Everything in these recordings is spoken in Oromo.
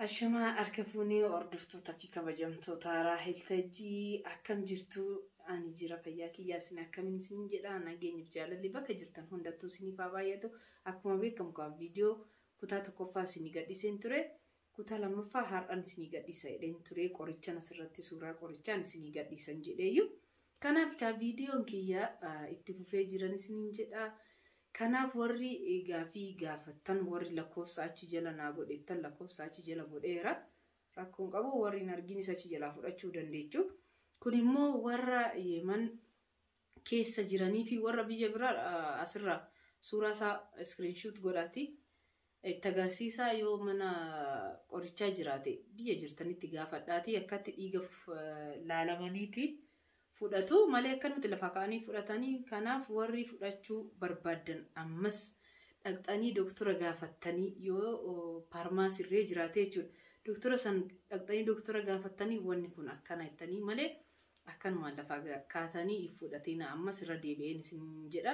Ashamaa harka fuunee hordoftoota fi kabajamtoota Raahel Tajii, akkam jirtu? Ani jira, fayyaa kiyyaa. Isin akkamiin isin jedha? Nageenyiif jaalalli bakka jirtan hundattuu isiniif haa baay'atu. Akkuma beekamu kan viidiyoo kutaa tokkoffaa isinii gadhiiseen ture. Kutaa lammaffaa har'aan isinii gadhiisa jedheen ture. Qorichaan asirratti suuraa qorichaan isinii gadhiisan jedheeyyu. Kanaaf kaa viidiyoon kiyya itti fufee jiran isiniin jedha. Kanaaf warri gaafii gaafattan, warri lakkoofsa achi jala naa godhettan, lakkoofsa achi jala godheera. Rakkoon qabu, warri hin arginis achi jalaa fudhachuu dandeechu. Kun immoo warra Yeeman keessa jiranii fi warra biyya biraa asirraa suuraa isaa screenshot godhaati. Itti agarsiisaa, yoo mana qorichaa jiraate biyya jirtanitti gaafadhaati, akkatti dhiiga laalamaniiti fudhatu malee akkanumatti lafa ka'anii fudhatanii. Kanaaf warri fudhachuu barbaaddan ammas dhaqxanii doktora gaafattanii, yoo paarmaasirree jiraate jechuudha. Doktora san dhaqxanii doktora gaafattanii, wanni kun akkana jettanii malee akkanumaan lafa kaatanii hin fudhatina, ammas irra deebi'een isin jedha.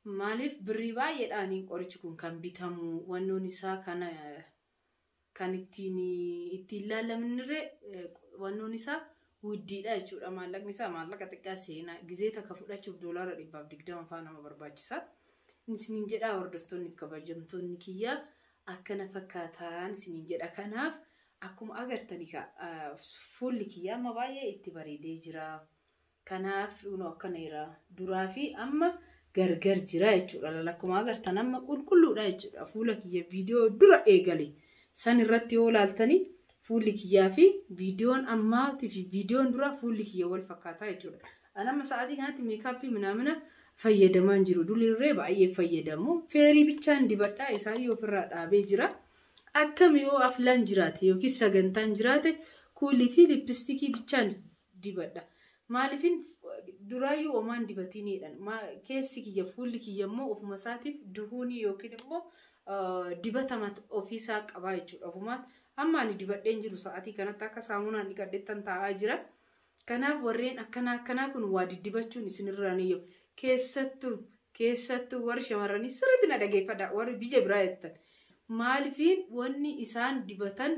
Maaliif birrii baay'eedhaan qorichi kun kan bitamu, wannoon isaa kana kan ittiin laallaminirree wannoon isaa guddiidha jechuudha. Maallaqni isaa maallaqa xiqqaa seenaa gizee takka fudhachuuf $120 faa nama barbaachisa. Isiniin jedha, hordoftoonni fi kabajamtoonni kiyyaa, akkana fakkaataan isiniin jedha. Kanaaf akkuma agartanii fuulli kiyyaa amma baay'ee itti bareedee jira. Kanaaf akkana jira. Duraa fi amma gargar jira jechuudha. Akkuma agartan amma qulqulluudha jechuudha. Fuula kiyya viidiyoo dura eegale san irratti yoo ilaaltanii, fuulli kiyyaa fi viidiyoon ammaatii fi viidiyoon dura fuulli kiyya wal fakkaataa jechuudha. Ani amma sa'aatii kanatti makeup minaamina fayyadamaa hin jiru. Durirree baay'ee fayyadamu. Feerii bichaan dibadhaa, isaanii ofirraa dhaabee jira. Akkam yoo aflaan jiraate yookiin sagantaan jiraate, kuulii fi lipstick bichaan dibadha. Maaliifin duraayyuu homaan dibatiniidhaan keessi kiyya, fuulli kiyya immoo ofuma isaatiif duhuunii yookiin immoo dibata ofiisaa qabaa jechuudha. Ofumaan amma ani dibadheen jiru, sa'aatii kanatti akka saamunaan dhiqadhettan taa'aa jira. Kanaaf warreen akkanaa akkanaa kun waa diddibachuun isinirraa ni yoo keessattuu warri shamarranii sirriitti na dhageeffadha, warri biyya biraa jettan. Maalifiin wanni isaan dibatan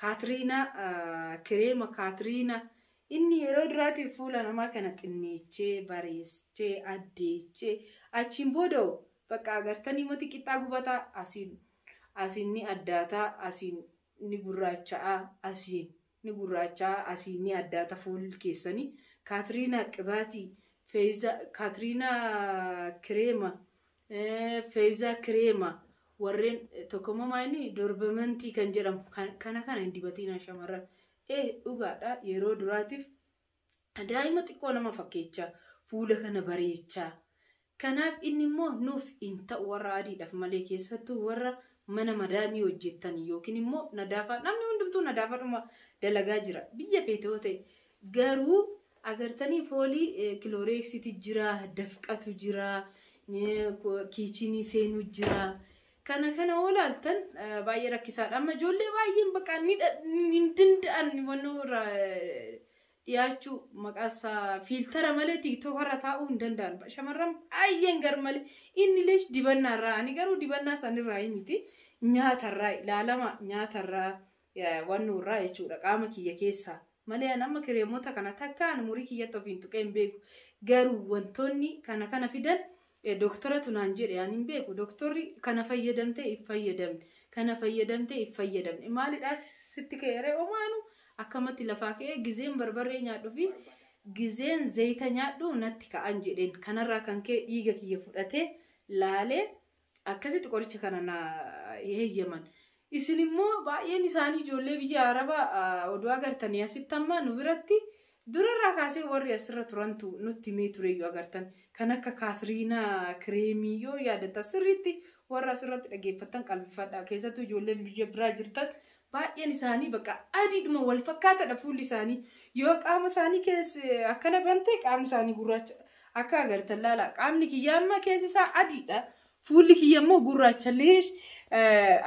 Kaatiriinaa, kireema Kaatiriinaa inni yeroo duraatiif fuula namaa kana xinneechee, bareechee, addeechee, achiin booda bakka agartanii mati qixxaa gubataa, asiin ni addaataa, asiin ni gurraacha'aa, asiin ni gurraacha'aa, asiin ni addaata fuulli keessanii. Kaatiriinaa qibaatii, feeyizaa, Kaatiriinaa kireema, feeyizaa kireema, warreen tokkommoo inni dorbamantii kan jedhamu kana kana hin dibatinaa shamarran. Ee, dhugaadha, yeroo duraatiif daa'ima xiqqoo nama fakkeechaa, fuula kana bareechaa. Kanaaf inni immoo nuuf hin ta'u, warra adiidhaaf malee, keessattuu warra mana madaamii hojjettan yookiin immoo nadaafaa, namni hundumtuu nadaafaadhuma dalagaa jira biyya feete yoo ta'e. Garuu agartanii foolii kilooreeksiiti jira, dafqatu jira, kitchen seenuu jira. Kana kana yoo ilaaltan baay'ee rakkisaadha. Amma ijoollee baay'een bakka ni hin danda'an wannoo irraa dhiyaachuu, maqaasaa filter malee TikTok irra taa'uu hin danda'an. Shamarran baay'een gar malee inni illee dibannaarraa, ani garuu dibannaa sanirraa miti, nyaatarraa ilaalama, nyaatarraa, wannoo irraa jechuudha, qaama kiyya keessaa. Malee ani amma kireemota kana takka ani murii kiyyatti ofiin tuqee hin beeku. Garuu wantoonni kana kana fidan dooktoratu naan jedhe, ani hin beeku. Dooktorri kana fayyadamtee if fayyadamne, kana fayyadamtee if fayyadamne, maalidhaa sitti ka'eere? Omaanu akkamatti lafaa ka'ee, gizeen barbarree nyaadhu fi gizeen zayita nyaadhu natti ka'an jedheen. Kanarraa kan ka'e dhiiga kiyya fudhatee laalee akkasitti qoricha kana na heeyyaman. Isin immoo baay'een isaanii ijoollee biyya Arabaa oduu agartanii asitti amma nu biratti durarraa kaasee warri asirra turantu nutti himee tureyyuu, agartan kan akka Kaatiriinaa kireemii yoo yaadatta sirriitti, warra asirratti dhageeffattan qalbifadha. Keessattuu ijoolleen biyya biraa jirtan baay'een isaanii bakka adiidhuma wal fakkaatadha fuulli isaanii. Yoo qaama isaanii keessa akkana bante, qaamni isaanii gurraacha akka agartan laala. Qaamni kiyya amma keessi isaa adiidha, fuulli kiyya immoo gurraachallee.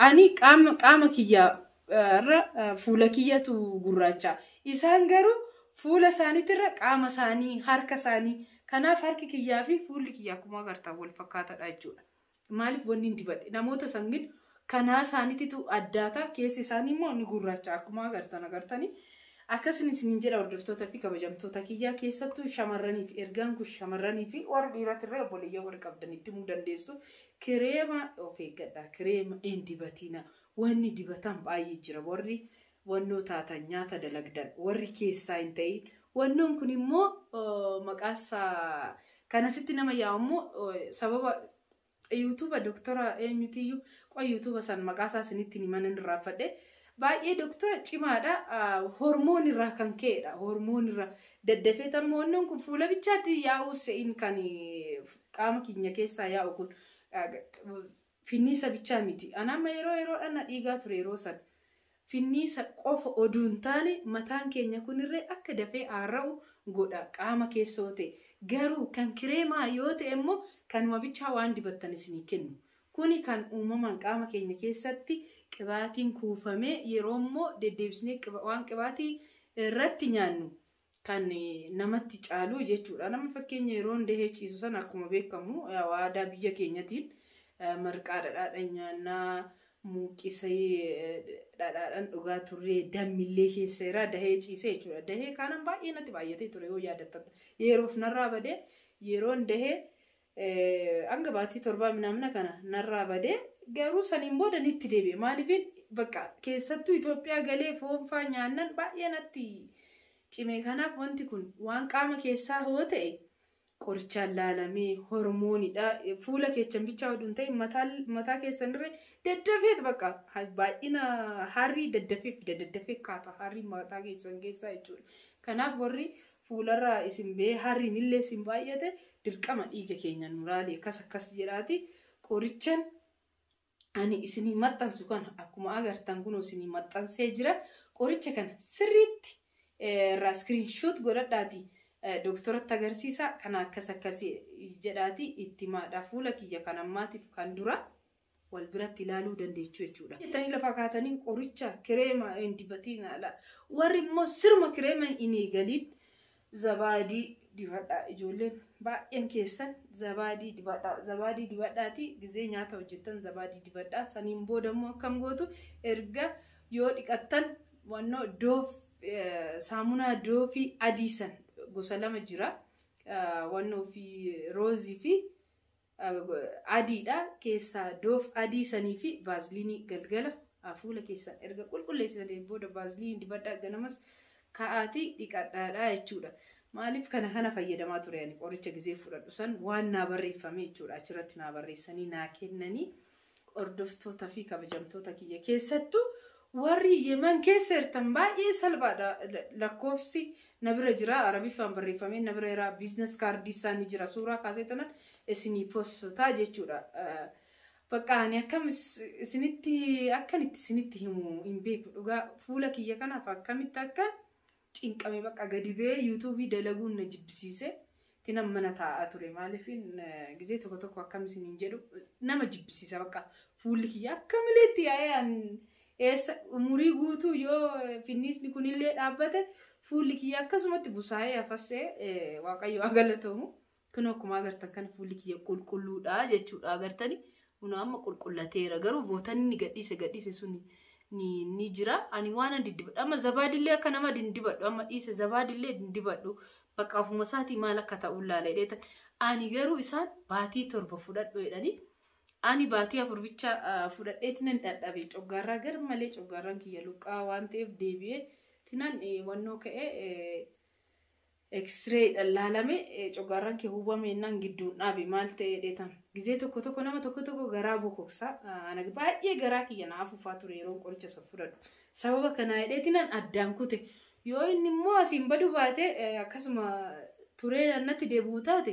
Ani qaama kiyya irra fuula kiyyatu gurraacha, isaan garuu fuula isaaniitirra qaama isaanii, harka isaanii. Kanaaf harki kiyyaa fi fuulli kiyya akkuma agartan wal fakkaatadha jechuudha. Maaliif wanni hin dibadhe namoota sangin Kanaa isaaniititu addaata. Keessi isaanii immoo ni gurraacha akkuma agartan agartanii. Akkasuma isiniin jedha hordoftoota fi kabajamtoota kiyyaa keessattuu shamarraniif ergaan kun shamarranii fi warra dhiiratirree obboleeyyan warra qabdanitti himuu dandeessu. Kireema of eeggadha. Kireema hin dibatina. Wanni dibatan baay'ee jira. Warri wannoo taatan nyaata dalagdan warri keessaa hin ta'in. Wannoon kun immoo maqaasaa kanasitti nama yaa'u sababa yuutuuba doktora eenyutiyyuu qoy yuutuuba san maqaasaa isinitti himan irraa fadhe. Baay'ee doktora cimaadha. Hormoon irraa kan ka'edha. Hormoon irraa daddafee tammoo wannoon kun fuula bichaatti yaa'u se'in kan qaama keenya keessaa yaa'u kun finniisa bichaa miti. Ani amma yeroo yeroodhaan na dhiigaa ture yeroo san. Finniisa qofa oduu hin taane mataan keenya kunirree akka dafee haara'u godha qaama keessa yoo ta'e. Garuu kan kireemaa yoo ta'e immoo kanuma bichaa waan dibattan isinii kennu. Kuni kan uumamaan qaama keenya keessatti qibaatiin kuufamee yeroo immoo deddeebisnee waan qibaatii irratti nyaannu kan namatti caalu jechuudha. Nama fakkeenya yeroo dahee ciisu sana akkuma beekamu aadaa biyya keenyatiin marqaa dhadhaadhaan nyaannaa, muuqqisee dhadhaadhaan dhugaa turre, dammillee keessa jira dahee ciisee jechuudha. Dahee kanan baay'ee natti baay'atee ture yoo yaadattan. Yeroof narraa badee yeroon dahee hanga baatii 7 minaamna kana narraa badee garuu saniin booda nitti deebi'e. Maaliifin bakka keessattuu Itoophiyaa galee foonfaa nyaannan baay'ee natti cime. Kanaaf wanti kun waan qaama keessaa hoo ta'e qorichaan laalamee hormoonidha. Fuula keessan bichaa oduu hin ta'in mataa keessanirree daddafeet bakka baay'ina harrii daddafee fida daddafee kaata harrii mataa keessan keessaa jechuudha. Kanaaf warri fuularraa isin ba'ee harriin illee isin baay'ate dirqama dhiiga keenya nu laali akkas akkas jedhaati. Qorichaan ani isinii maxxansu kana akkuma agartan kun isinii maxxansee jira. Qoricha kana sirriitti irraa iskiriinshoot godhadhaati. Doktoratti agarsiisa kana akkas akkas jedhaati itti himaadha. Fuula kiyya kan ammaatiif kan dura wal biratti ilaaluu dandeechuu jechuudha. Jettanii lafa kaatanii qoricha kireema hin dibatiin ala. Warri immoo sirma kireema hin eegaliin zabaadii dibadhaa. Ijoolleen baay'een keessan zabaadii dibadhaa. Zabaadii dibadhaati gizee nyaata hojjettan zabaadii dibadhaa. Saniin booda immoo akkam gootu erga yoo dhiqattan wannoo doof saamunaa doofii adii san gosa lama jira. Wannoo fi roozii fi adiidha. Keessaa doof adii sanii fi vaaziliinii galgala fuula keessan erga qulqulleessitanii booda vaaziliinii dibadhaa ganamas ka'aatii dhiqadhaadha jechuudha. Maaliif kana fayyadamaa ture ani qoricha gizee fudhadhu san waan naa barreeffame jechuudha. Achirratti naa barreessanii naa kennanii hordoftoota fi kabajamtoota kiyya keessattuu warri Yemen keessa jirtan baay'ee salphaadha. Lakkoofsi na bira jira. Arabiffaan barreeffamee na bira jira. Biizines kaardii isaanii jira. Suuraa kaasee tanan isinii postotaa jechuudha. Bakka ani akkam isinitti akkanitti isinitti himu hin beeku. Dhugaa fuula kiyya kanaaf akkamitti akka cinqame bakka gadi ba'ee yuutuubii dalaguun na jibbisiise. Tinan mana taa'aa ture. Maaliifin gizee tokko tokko akkam isiniin jedhu nama jibbisiisa bakka fuulli kiyya akka maleetti yaa'ee eessa umurii guutuu yoo finniisni kunillee dhaabbate fuulli kiyya akkasumatti busaa'ee hafassee waaqayyo haa galatoomu. Kun akkuma agartan kana fuulli kiyya qulqulluudha jechuudha agartani. Kun amma qulqullateera garuu bootan inni gadhiise sun ni jira. Ani waan diddibadhu amma zabaadillee akka nama dindibadhu amma dhiise zabaadillee dindibadhu bakka ofuma isaatii maal akka ta'u ilaala jedheetan. Ani garuu isaan baatii 7 fudhadhu jedhanii. Ani baatii 4 bicha fudhadheeti nan dadhabe coggaarraa gar malee coggaarraan kiyya luqqaa waan ta'eef deebi'ee tinan wannoo ka'ee eksiree laalame coggaarraan kee hubame naan gidduun dhaabe maal ta'e dheetan. Gizee tokko tokko nama tokko tokko garaa bokoksaa ana baay'ee garaa kiyya na afuufaa ture yeroo qoricha isa fudhadhu. Sababa kanaa jedheeti nan addaan kute. Yoo inni immoo asiin badu baate akkasuma turee natti deebi'u taate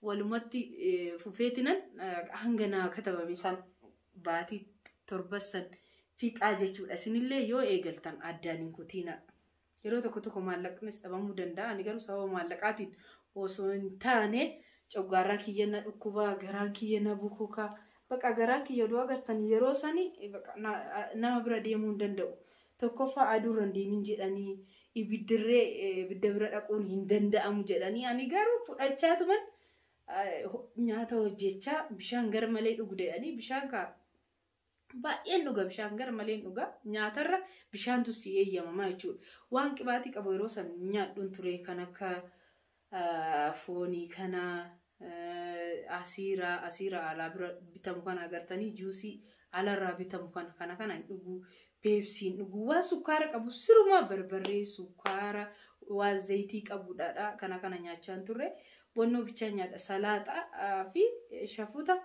walumatti fufeetinan hanga naa katabame san baatii 7 san fixaa jechuudha. Isinillee yoo eegaltan addaan hin kutiina. Yeroo tokko tokko maallaqnis dhabamuu danda'a. Ani garuu sababa maallaqaatiin osoo hin taane coggaarraa kiyya na dhukkubaa, garaan kiyya na bukukaa. Bakka garaan kiyya oduu agartan yeroo sani nama bira deemuu hin danda'u. Tokkoffaa aduurra hin deemin jedhanii ibiddirree ibidda bira dhaquun hin danda'amu jedhanii ani garuu fudhachaa tuman nyaata hojjechaa bishaan gar malee dhugu jedhanii bishaan kaa Baay'een dhuga, bishaan gara maleen dhuga. Nyaatarra bishaantu si eeyyamamaa jechuudha. Waan qibaatii qabu yeroo san nyaadhuun ture, kan akka foonii kana, asiira alaa bira bitamu kana agartanii, juusii alarraa bitamu kana hin dhugu, Peepsiin dhugu, waan sukkaara qabu sirumaa, barbarree, sukkaara, waan zayitii qabudha kana nyaachaa turre. Wannoo bichaa nyaadha, salaaxaa fi shafuta.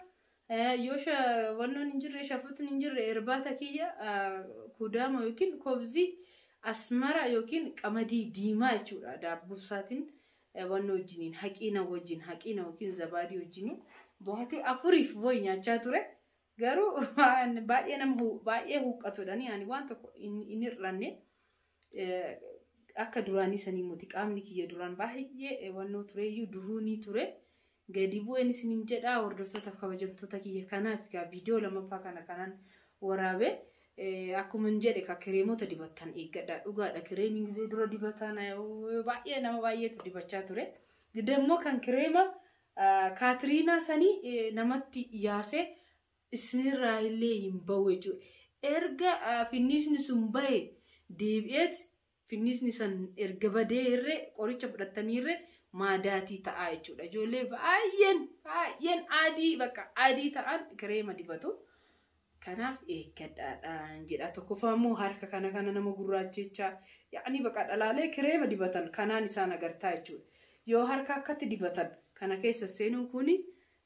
Yoo wannoon hin jirre, shafutni hin jirre, irbaata kiyya kudaama yookiin kobzii asmara yookiin qamadii diimaa jechuudha. Daabboo isaatiin wannoo wajjiniin, haqiina wajjin, haqiina yookiin zabaadii wajjiniin baatii 4f wayi nyaachaa ture. Garuu baay'ee nama baay'ee huqqatudhani ani waan tokko hin hir'anne. Akka duraanii sanii muti, qaamni kiyya duraan baay'ee wannoo tureeyyuu duhuunii ture. Gadi bu'een isiniin jedha, hordoftoota kabajamtoota kiyya. Kanaaf egaa viidiyoo lammaffaa kana kanaan waraabe. Akkuma hin jedhe ka kireemota dibattan eeggadha. Dhugaadha, kireemiin gizee dura dibatan baay'ee nama baay'eetu dibachaa ture. Dammoo kan kireema kaatiriinaa sanii namatti yaasee isinirraa illee hin bahu jechuudha. Erga finniisni sun bahe deebi'eet, finniisni san erga badee irree qoricha fudhataniirree maadaatii ta'a jechuudha. Ijoollee baay'een baay'een adii, bakka adii ta'an kireema dibatu. Kanaaf eeggadhaadhaan jedha. Tokkoffaa immoo harka kana nama gurraachechaa, yaa'anii bakka dhalaalee kireema dibatan kanaan isaan agartaa jechuudha. Yoo harka akkatti dibatan kana keessa seenuun kuni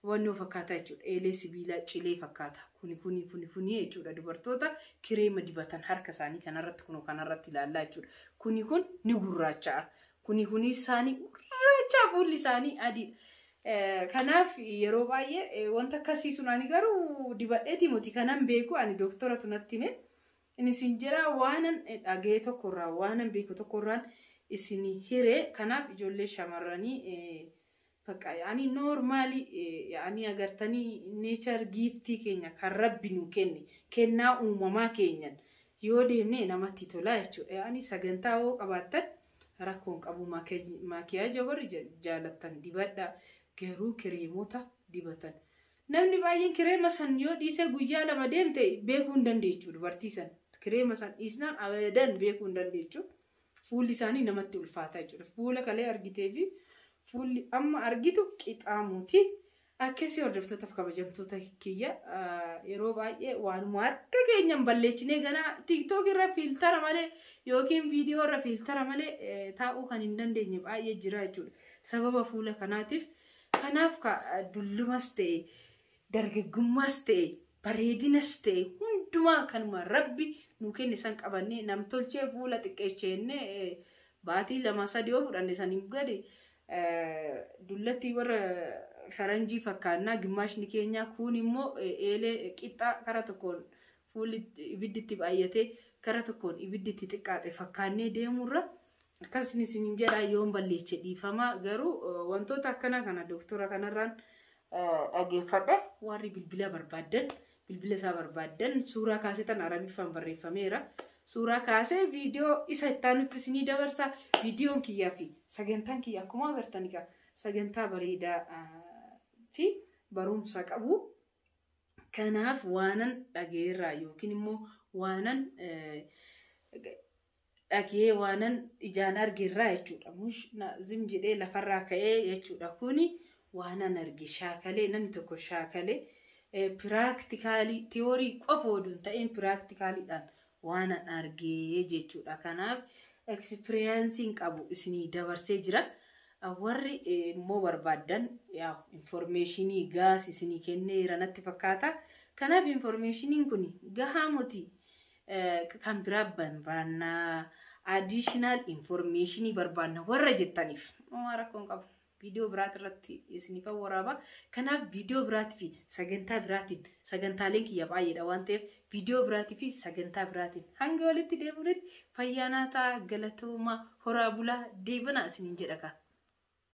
wannoo fakkaata jechuudha. Eelee sibiilaa cilee fakkaata. Kuni kuni kuni kuni jechuudha. Dubartoota kireema dibatan harka isaanii kanarratti, kunoo kanarratti ilaallaa jechuudha. Kuni kun ni gurraacha'a. Kuni kuni isaanii gurraachaa, fuulli isaanii adiidha. Kanaaf yeroo baay'ee wanta akkasii sun ani garuu dibadheeti miti kanan beeku, ani dooktoratu natti hime. Inni isin jira, waanan dhagee tokkorraa, waanan beeku tokkorraan isin hiree. Kanaaf ijoollee shamarranii bakka yaani normally yaani agartanii nature giftii keenya kan Rabbi nu kenne, kennaa uumamaa keenyan yoo deemne namatti tola jechuudha. Yaani sagantaa yoo qabaattan rakkoon qabu, maakiyaaja warri jaalattan dibadha, garuu kireemota dibatan. Namni baay'een kireema san yoo dhiisee guyyaa 2 deemte beekuu hin dandeechu dubartii san. Kireema san dhiisnaan abadan beekuu hin dandeechu. Fuulli isaanii namatti ulfaata jechuudha. Fuula kalee argitee fi fuulli amma argitu qixaamuuti. Akkasii hordoftootaaf kabajamtoota kiyya, yeroo baay'ee waanuma harka keenyan balleechinee ganaa TikTok irra filter malee yookiin viidiyoo irra filter malee taa'uu kan hin dandeenye baay'ee jira jechuudha. Sababa fuula kanaatiif. Kanaaf dullumas ta'e, dargaggummaas ta'e, bareedinas ta'e, hundumaa kanuma Rabbi nu kenne san qabannee, namtolchee fuula xiqqeechennee baatii 2 3 yoo fudhanne saniif gadi dullatti warra faranjii fakkaannaa. Gimmaashni keenya kun immoo eelee qixxaa kara tokkoon fuulli ibiddi itti baay'atee kara tokkoon ibiddi itti xiqqaate fakkaannee deemurra. Akkasni isin jedha, yoon balleeche dhiifama. Garuu wantoota akkanaa kana dooktora kanarraan dhageeffadhe. Warri bilbila barbaaddan, bilbila isaa barbaaddan, suuraa kaasetan Arabiffaan barreeffameera. Suuraa kaasee viidiyoo isa itti isinii dabarsa. Viidiyoon kiyyaa fi sagantaan kiyya akkuma agartani sagantaa bareedaa fi barumsa qabu. Kanaaf waanan dhageerraa yookiin immoo waanan dhagee, waanan ijaan argeerraa jechuudha. Mush zim jedhee lafarraa ka'ee jechuudha. Kuni waanan arge, shaakalee, namni tokko shaakalee, practically, theory qofa oduun ta'een practicallydhaan waanan argee jechuudha. Kanaaf experienceiin qabu isinii dabarsee jira. Warri immoo barbaaddan informationii gaas isinii kenneera natti fakkaata. Kanaaf informationiin kun gahaa miti. Kan biraa barbaannaa, additional informationii barbaanna warra jettaniif rakkoon qabu. Viidiyoo biraati irratti isiniif waraaba. Kanaaf viidiyoo biraatii fi sagantaa biraatiin, sagantaaleen kiyya baay'eedha waan ta'eef, viidiyoo biraatii fi sagantaa biraatiin hanga walitti deebinutti fayyaanaa ta'a, galatoomaa, horaa bulaa, deebanaa isiniin jedha.